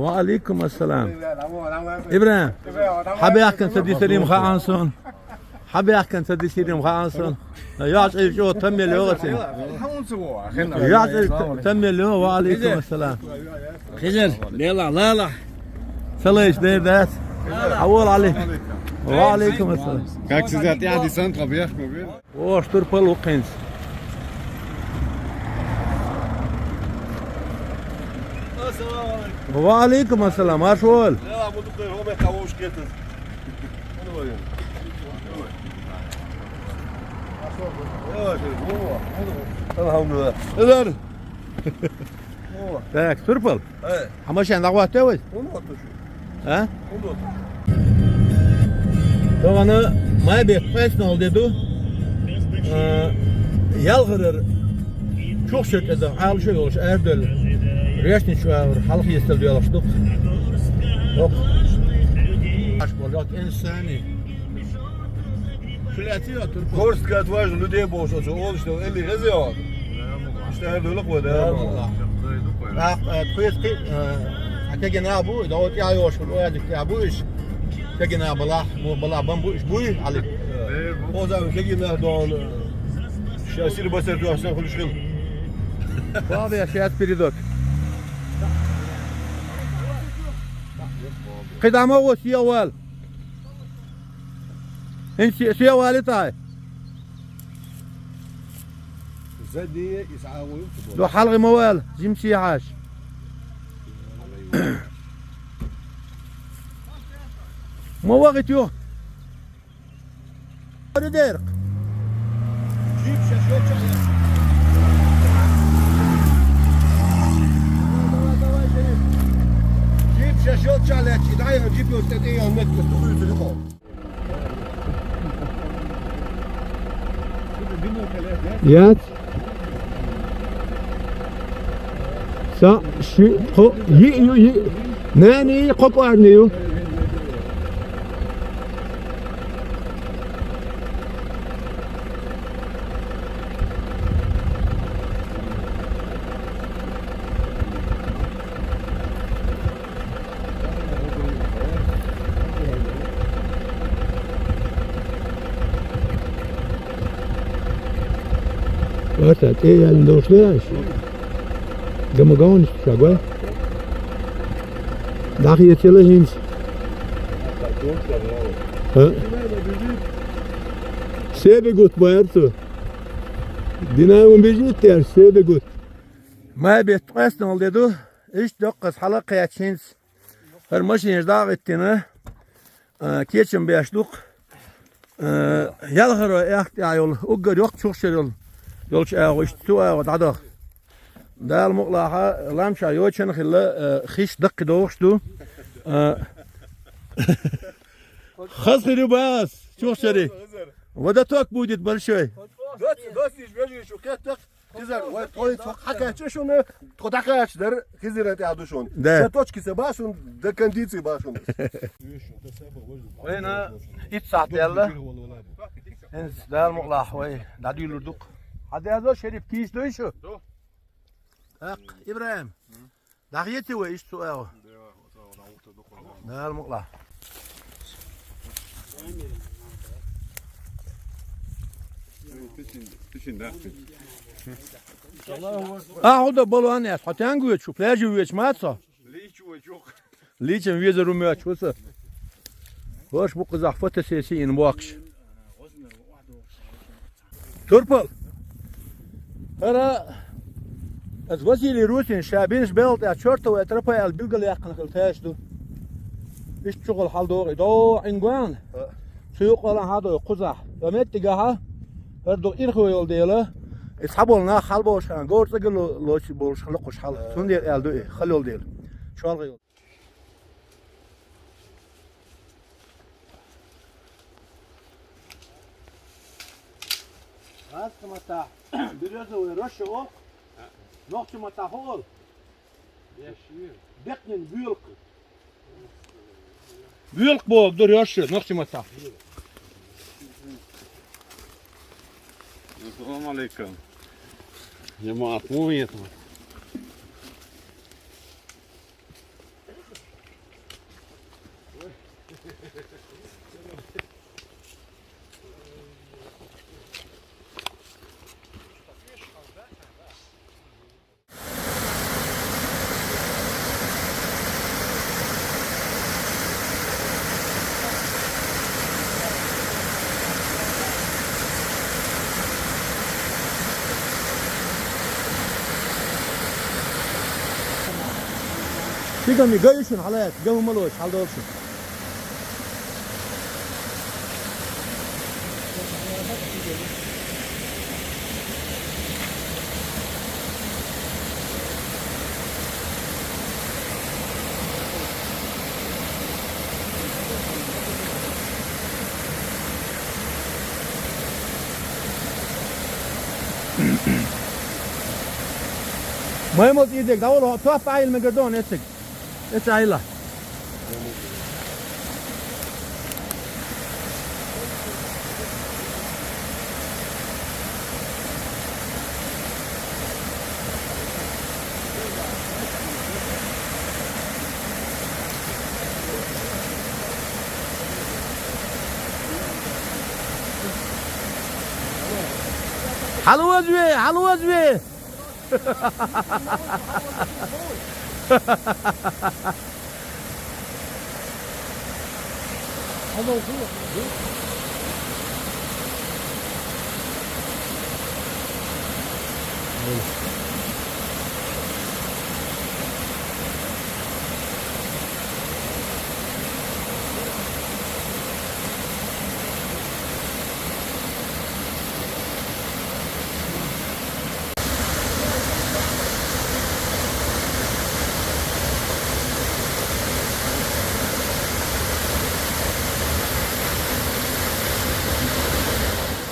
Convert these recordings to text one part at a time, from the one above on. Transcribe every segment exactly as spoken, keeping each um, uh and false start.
وعليكم السلام. إبراهيم، حبيبك أنت دي سليم خانسون. حبيبك أنت دي سليم خانسون. يا شيخ، شو تم اليوم؟ يا شيخ، تم اليوم. وعليكم السلام. خزر، لا، لا، لا، لا. سليش، دير داس. عوال عليك. وعليكم السلام. Как всегда, ты один сам пробьёшь, пробьёшь. О, штурпал укхинц. Ассаламу алейкум. Ва алейкум ассалам, ашвал. Ва алейкум ассалам. Алхамдулилла. Эдер. Так, штурпал. Э. А машина дагъватта вай? Унотуш. А? Унотуш. Тогъана май бет къвеснал деду. Э, ялгъарар чухсет эда, алша ёлш, эрдел. Решни чуавр, халх естал дёлаш дук. Дук. Аш болот инсани. Горстка отважных людей было, что он, что Эми Хезион. Что я дулук вода. Так, э, квест ки, э, а кегина бу, да вот я ёш, вот я дик я бу иш. Кегина была, бу была бамбу иш буй, али. О, за кегина дон. Сейчас сир басер, то асан хулишкин. Бабе, сейчас передок. Къидама гъос я вал. Ин си-, сия вали тай. Задие исааву. Ду халгъи мавал, жим сия хаш. Мавагъит ю. Ари дерк. Жип шашот чале. Давай, давай, давай, Шериф. Жип шашот чале, чи дай, жип ёстете, я нет, что вы телефон. Яц. Са, ши, хо, йи, ю, йи. Не, не, хо, квар, не, ю. Варта, тӀе ял дошла аш. Гамагон шагва. Дахи ецела хинс. А? Се бегут, Барсу. Динамо бежит, я, се бегут. Май бет къвеснал деду. Иш доккъас хьала кхечинц. Хар машинаш дагъиттина. А, кечам беш дук. А, ялхаро яхт я йол, уггар йокъ чухшар йол. Йолч агъу, ишт цу агъу дадах. Дал мукълаха, ламша йочан хилла, а, хиш даккъи довхш ду. А, хаз хири бас, чухшари. Водоток будет большой. Дос, дос, иш вежи шу кеттак. Хизар, вай, той цо хакача шуна, тхо дакач дар, хизира тя душун. Да. Все точки се башун, до кондиции башун. Вайна, ит саат ялла. Хинс дал мукълах, вай, дадуйлур дук. Хадязо Шериф киш дойшу? Так, Ибраим. Дахьети вай иш цу эгъу. Дал мукъла. Тичин, тичин, да. А, худа балуан яс, хатян гуечу, пляжи гуеч мацо. Личен везер умеч, хуса. Хош бу къызах фотосессия ин бокш. Турпал. Хара, аз Василий Русин, ша бинш белт, а чёртова тропа ал билгал яххан хил теш ду. Иш чугал хал догъи, до ингван. Цу юкъала хьадо къуза. Ва меттигаха, хар ду ирху йол дела. Ис хабол на хал болш хан, гор цагал лоч болш хал къуш хал. Сун дел ал ду, хал йол дел. Чуал гъйол. Раз тамата берёзовая роща о. Нохчи мата хол. Бекнин бюлк. Бюлк бо, берёза, нохчи мата. Ассаламу алейкум. Жамаат, муин. Цига ма гайи шуна, хьалаэца, ган ма лоацаш, хьалдолда шуна. Маймал тӀедега, дӀавала, хьо топ Ӏайла мегар ду хьона эцциг. Эцциг Ӏайла. Хьалваза ве, хьалваза ве!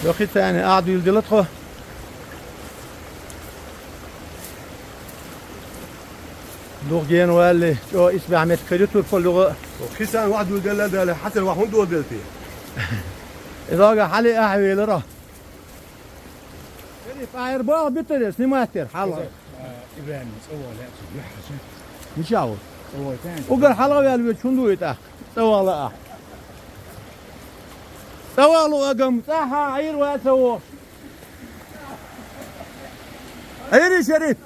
Йохи цани, а дуйла дила тхо. Дух гена валли, чӀо исбаьхьа метта кади турпал югӀа. Кхисан вахьа дулделла дала, хьатар вахьа хӀун доладелти? Изага хьали ахьа велара. Шериф, ахьар бага битаре, снимать тер, хьала. Ибрагьим, цӀавала, юхьа. Мича ву? ЦӀавала тан. Угар хьалгӀа ваьлла веча хӀун ду и тӀаккха? ЦӀавала ахь. ЦӀавала агам, цӀа хьа, Ӏийр ва ца вохуш. Ӏийри, Шериф!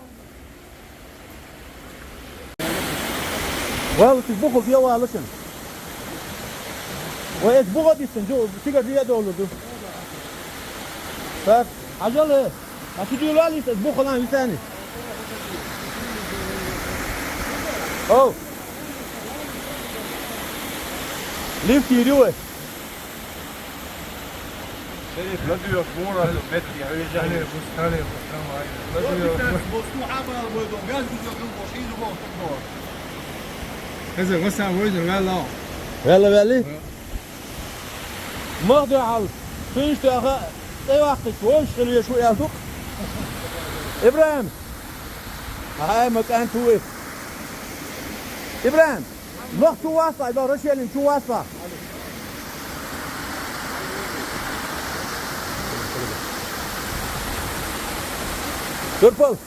Валла, цу бухал де валлашан. Ва эс бугӀа диссина, жо, цига де а долу ду. Так, хьажал, э, а цу дийла листа, эс бухалан висани. Оу! Лифт йири вай. Шериф, ладуьйгӀаш мура ду, метте хьуьйжа. Алейкум салам, салам алейкум. ЛадуьйгӀаш. Хаза, васан вайзар ваьлла. Ваьлла, ваьлли? Мах дуьхьал, цуьнаш тӀехьа цӀе ваккхича, вовшах хила веш ву аьлла ду-кх. Ибрахим! Хьай, ма кӀант ву и. Ибрахим! Лох чу вац, ай, бал Рошелин чу вац. Турпал.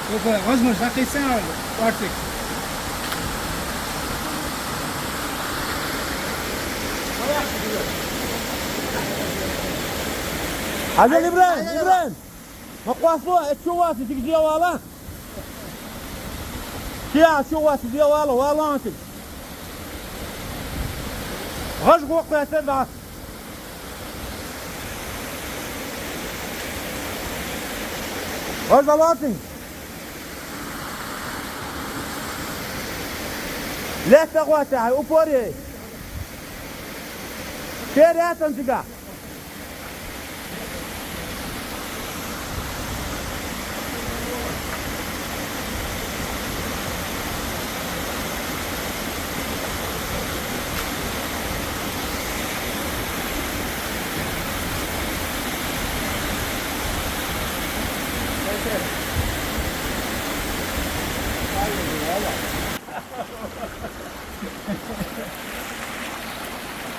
Турпал, возможно, закисал, Артик. Хьажал, Ибрахим, Ибрахим! Ма кхоссало, э, чу вац, цига де вала. Кеа чу вац, де вала, вала антиг. ГӀаж гӀо кхетта да. ГӀаж алатин. Летта гӀоттахьа, упор яй. Шер яцан цига.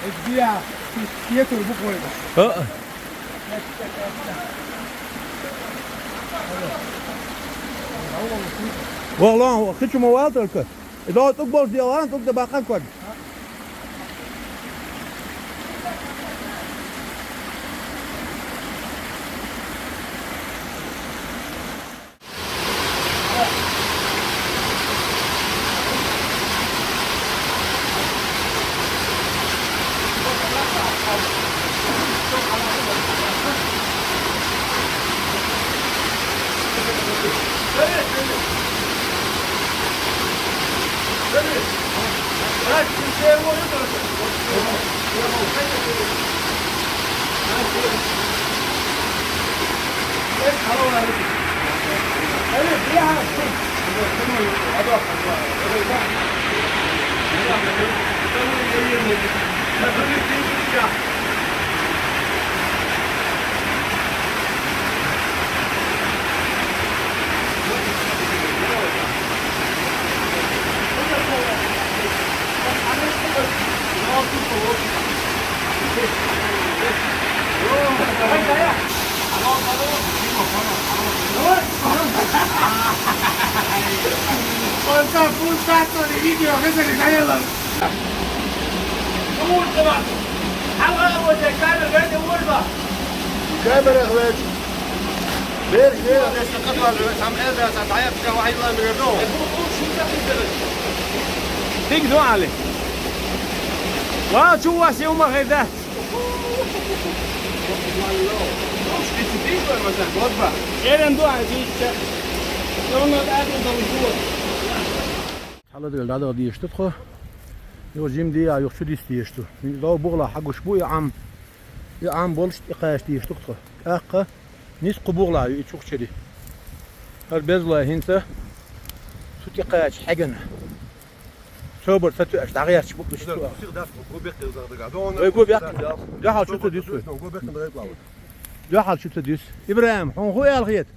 Эс биа, пи-, петур бу койма. А? Валлахи, хи чу ма вал только. И да тӀуг болуш дела, тӀуг да бакъан ког. Dik du ali. Wa chu wa se uma ghedat. Eren du ali. Yolun da du. Хьаладигал дӀадала дезаш ду тхо. Юха жима де а, юха чу диса дезаш ду. Дов бугӀала хьагуш бу и Ӏам. И Ӏам болаш тӀекхача дезаш ду тхо. ТӀаккха низ кху бугӀала ю и чухчари. ХӀара безлой хӀинца цу тӀекхача хьегана. Собар ца тоьаш, дӀагӀерташ букъ бишта. Вай го бехк. Дуьхьал чу ца дис вай. Дуьхьал чу ца дис. ИбрахӀим, хьуна хӀу аьлла хета?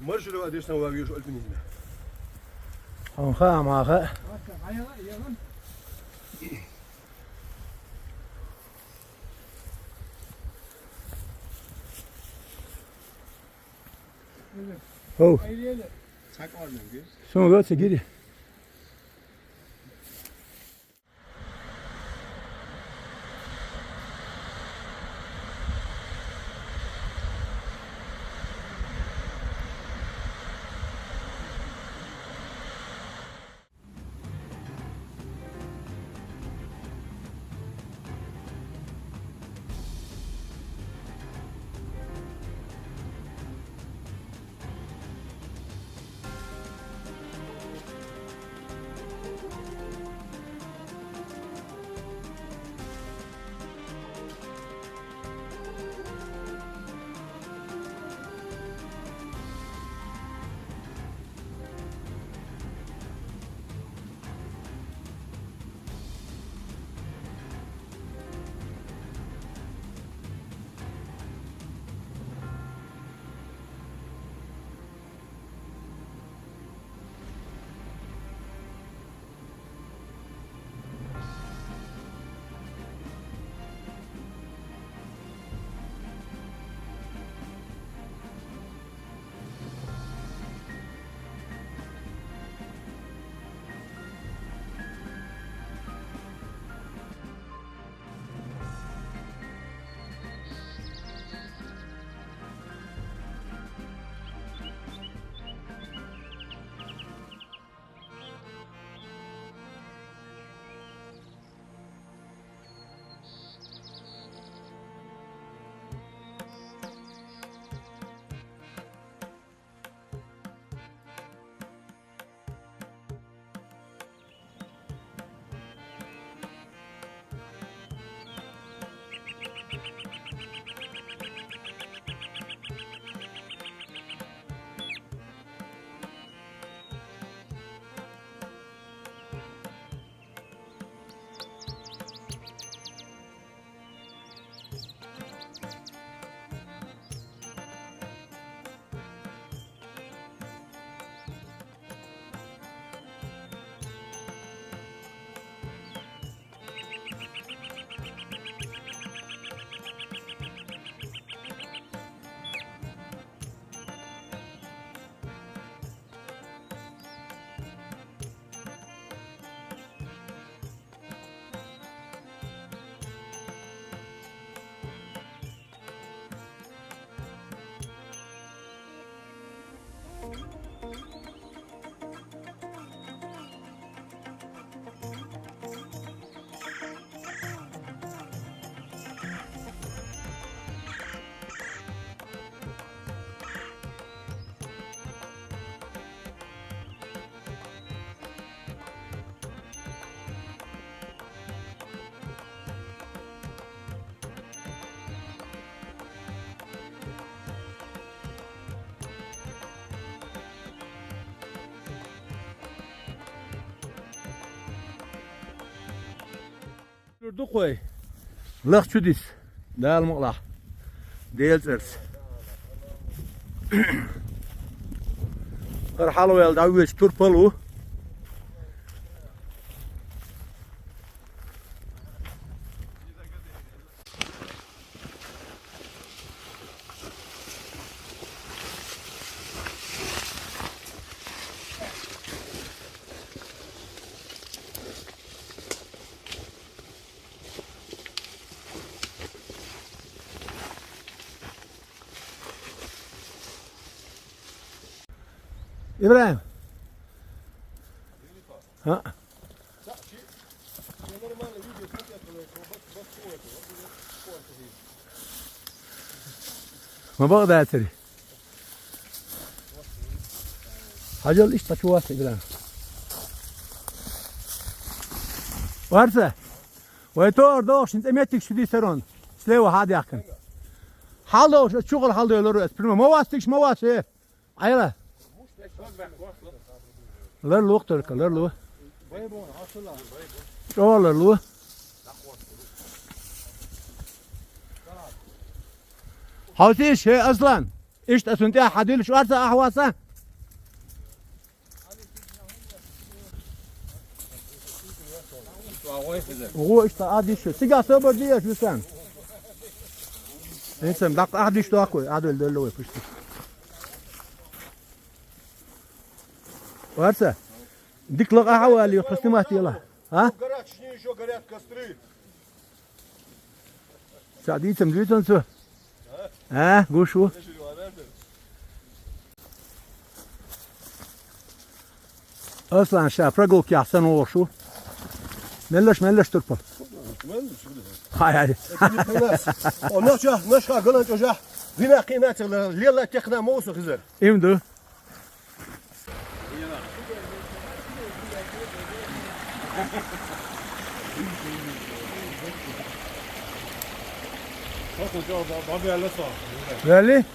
Маршалла, адешна вагиш альпинизме. Хьуна хаа, ма хаа. Хов. Сона гац гири. Дукхой. Лах чу дис. Дала мукъалахь. Дела цӀерца. ХӀара хьалаваьлла дӀавоьдуш турпал ву. ИбрахӀим. ХӀаъ. Ма бакъдацари. Хьажал, иштта чу вац, ИбрахӀим. Варца? Вай тоар дохуш, хӀинца меттиг шу дисарон. Слева хьа а даьхкина. Хьал дохуш, ас чухула хьал дойлур ас. Прямо ма вастигаш, ма вац, э. Айла. Ларлу, только, ларлу. ЧӀогӀа ларлу. Хьовсийша, хӀей, Аслан. Иштта ас цунна тӀехьа хьадилла, шорца ахьа васа. Вон иштта Ӏадиша. Цигахь собар де аш, Висан. Висан, даккха Ӏадиш доккхуй, Ӏадал делла вай пушту. Варца? Дика лакха ахьа вали, хьо снимать дела. А? Горячечные ещё горят костры. Ца дийцам дуьйцун цо. А, гуш ву. Аслан ша прогулкехь санна вогӀуш ву. Меллаш, меллаш турпал. Хай, хай. Это не про нас. О, наш, наш, галан чужа. Вина кина цела, лела техна мосу хизар. Им ду. Вели?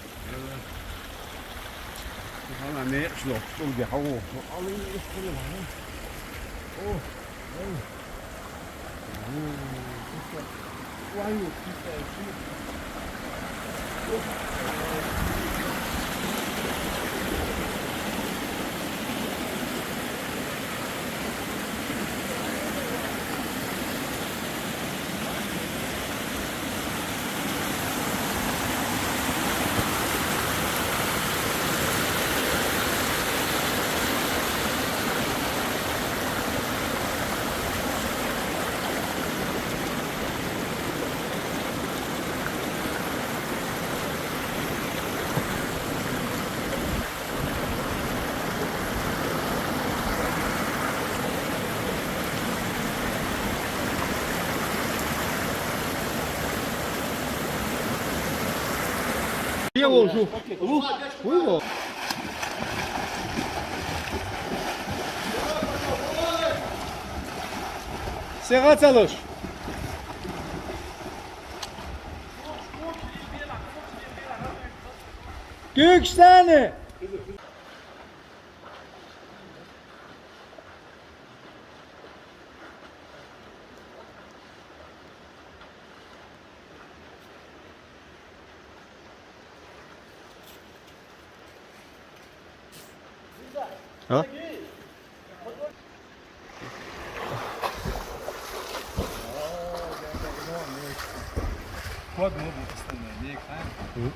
Сегъа ца луш. Куьйгаш санна! А? Код мы будем остальное, не их, а? Мгм.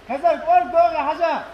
Хазар, кор, дога, хазар!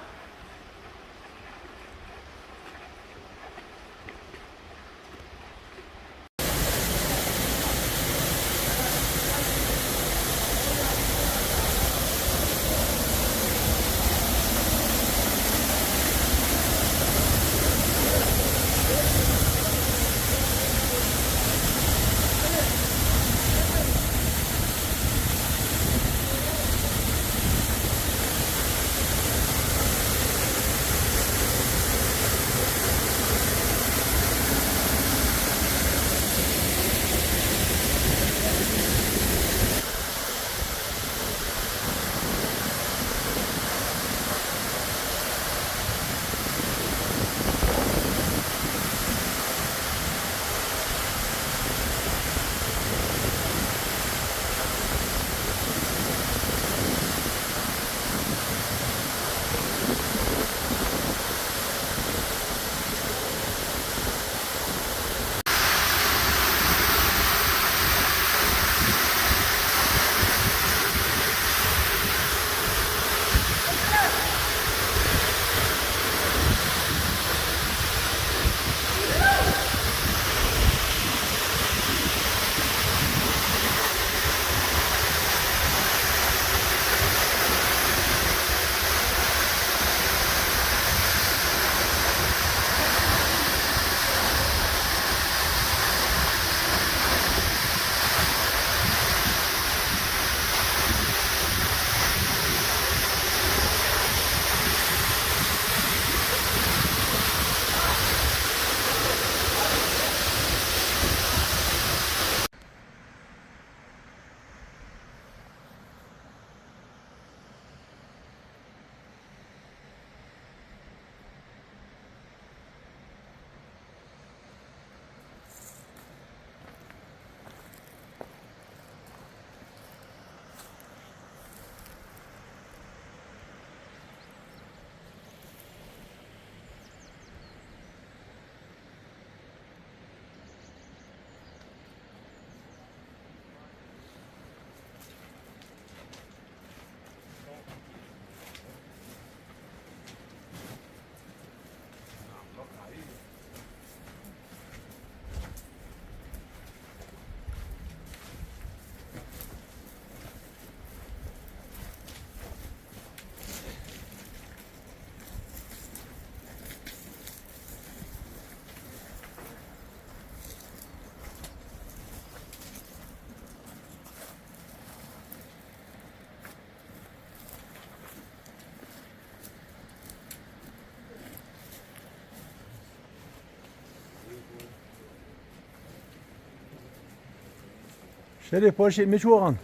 Шериф, вай шиъ мича вахана?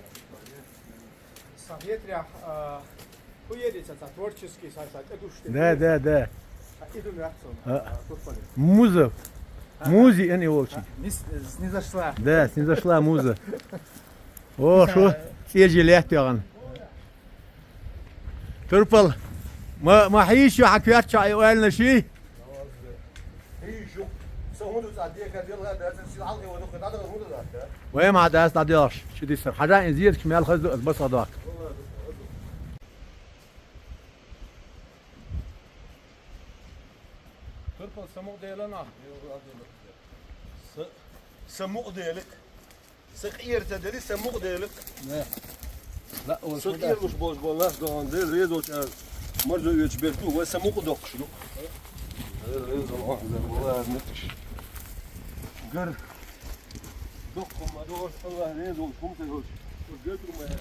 Сан хетарехь, а, хӀу ери цхьа, цхьа творческий, цхьа, цхьа тӀедуш. Да, да, да. А, идун вац он, а, а, турпале. Муза. А, музи, а, эн и волчи. А, нис-, снизошла. Да, снизошла муза. О, шу цӀе жи лаьтта йоагӀан. Турпал, ма, ма хьийша хьан коьртачохь и ойланаш? Хьийша. Сан хӀун ду цӀа декар делла, да, сан сил хьалхе ваду, хӀун ду, хӀун ду, да? Вай ма дац дӀаделахь, чу дисар. Хьажа ин зеркаш мел хаза ду, ас басах дохка. Турпал, са мукъа делана. Са, са мукъа делик. Са къера ца дели, са мукъа делик. Не. Ла, о, со шу да. Къера луш болуш болу нах догӀун дела, реза волчу ара марзо оьцуш берг ду, вай са мукъа доккхуш ду. Реза волчу ара, вала ара метташ. Гар. Доккху ма догӀуш, Аллах реза волчу хӀума ца йолчу. Гар ду ма яра.